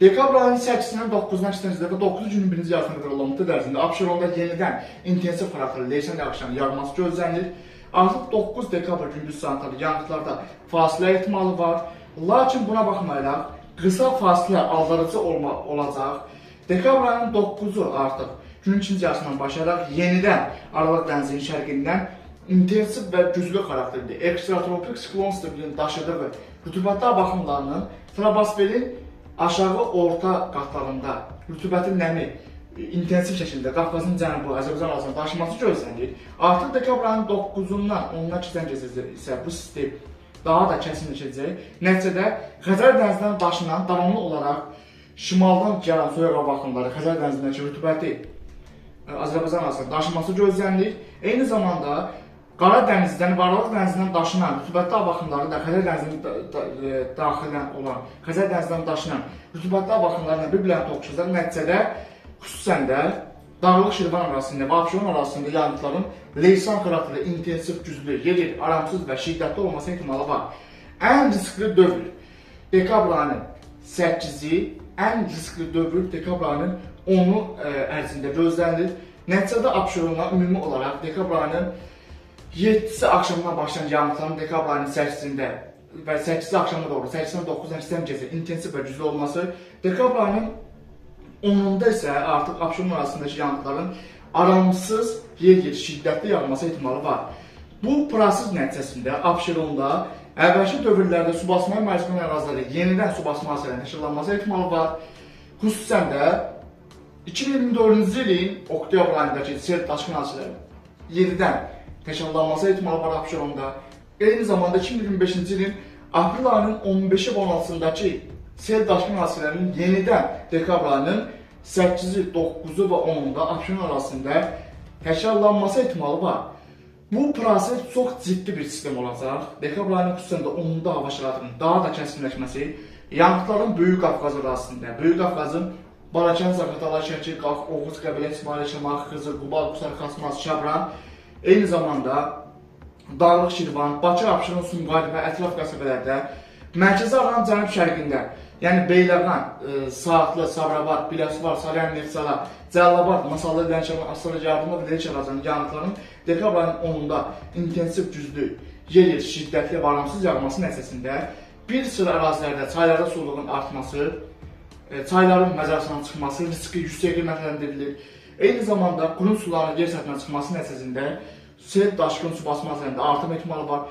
Dekabr ayının 8-dən 9-dan keçən və 9-cu günün birinci yarısına qədər olan müddət ərzində Abşeronda yenidən intensiv xarakterli leysan yağışlarının yağması gözlənilir. Artıq 9 dekabr gündüz saatları yanıqlarda fasilə ehtimalı var. Lakin buna baxmayaraq qısa fasilə aldadıcı olacaq. Dekabr ayının 9-u artıq günün ikinci yarısından başlayaraq yenidən Aralıq dənizinin şərqindən intensiv və güclü xarakterli ekstratropik siklon sisteminin daşıdığı rütubətli hava axınlarının troposferin aşağı orta qatlarında rütubətin nəmi intensiv şəkildə Qafqazın cənubu, Azərbaycan ərazisinin daşıması gözlənilir. Artıq dekabr ayının 9-undan 10-una keçən gecə isə bu sistem daha da kəskinləşəcək. Nəticədə Xəzər dənizindən daşınan davamlı olaraq şimaldan gələn soyuq hava axınları Xəzər dənizindəki rütubəti Azərbaycan ərazisinin daşıması gözlənilir. Eyni zamanda Qara dənizdən və Aralıq dənizindən daşınan rütubətli hava axınları da Xəzər dənizinin daxilən olan Xəzər dənizindən daşınan rütubətli hava axınları ilə bir-birlərinə toqquşacaq. Nəticədə xüsusən də Dağlıq Şirvan ərazisində və Abşeron ərazisində yanıqların leysan xarakterli, intensiv, güclü, yer-yer aramsız və şiddətli olması ehtimalı var. Ən riskli dövr dekabr ayının 8-i, ən riskli dövr dekabr ayının 10-u ərzində gözlənilir. Nəticədə Abşeronda ümumi olaraq dekabr ayının 7-si axşamdan başlayan yanıqların dekabr ayının 8-sində və 8-si axşama doğru 8-dən 9-dan keçən gecə intensiv və güclü olması, dekabr ayının 10-unda isə artıq Abşeron ərazisindəki yanıqların aramsız yer-yer şiddətli yağması ehtimalı var. Bu proses nəticəsində Abşeronda əvvəlki dövrlərdə su basmaya məruz qalan ərazilərdə yenidən su basma hadisələrinin təkrarlanması ehtimalı var. Xüsusən də 2024-cü ilin oktyabr ayındakı sel daşqın hadisələri yenidən təkrarlanması ehtimalı var Abşeronda. Eyni zamanda 2025-ci ilin aprel ayının 15-i və 16-sındakı sel daşqın hadisələrinin yenidən dekabr ayının 8-i, 9-u və 10-unda Abşeron ərazisində təkrarlanması ehtimalı var. Bu proses çox ciddi bir sistem olacaq. Dekabr ayının xüsusən də 10-unda hava şəraitinin daha da kəskinləşməsi, yanıqların Böyük Qafqaz ərazisində, Böyük Qafqazın Balakən, Zaqatala, Şəki, Qax, Oğuz, Qəbələ, İsmail, Şamaxı, Xızı, Quba, Qusar, Xasmaz, Şabran, eyni zamanda Dağlıq Şirvan, Bakı, Abşeron, Sumqayıt və ətraf qəsəbələrdə, Mərkəzi Ağranın cənub-şərqində, yəni Beyləqan, Saatlı, Sabirabad, Biləsuvar, Salyan, Neftçala, Cəlilabad, Masallı, Lənkəran, Astara, Yardımlı və Lerik ərazisinin yanıqlarının dekabr ayının 10-unda intensiv, güclü, yer-yer şiddətli və aramsız yağması nəticəsində bir sıra ərazilərdə çaylarda sululuğun artması, çayların məzarısından çıxması riski yüksək qiymətləndirilir. Eyni zamanda qurum sularının yer səthinə çıxması nəticəsində sel, daşqın, su basma hadisələrində artım ehtimalı var.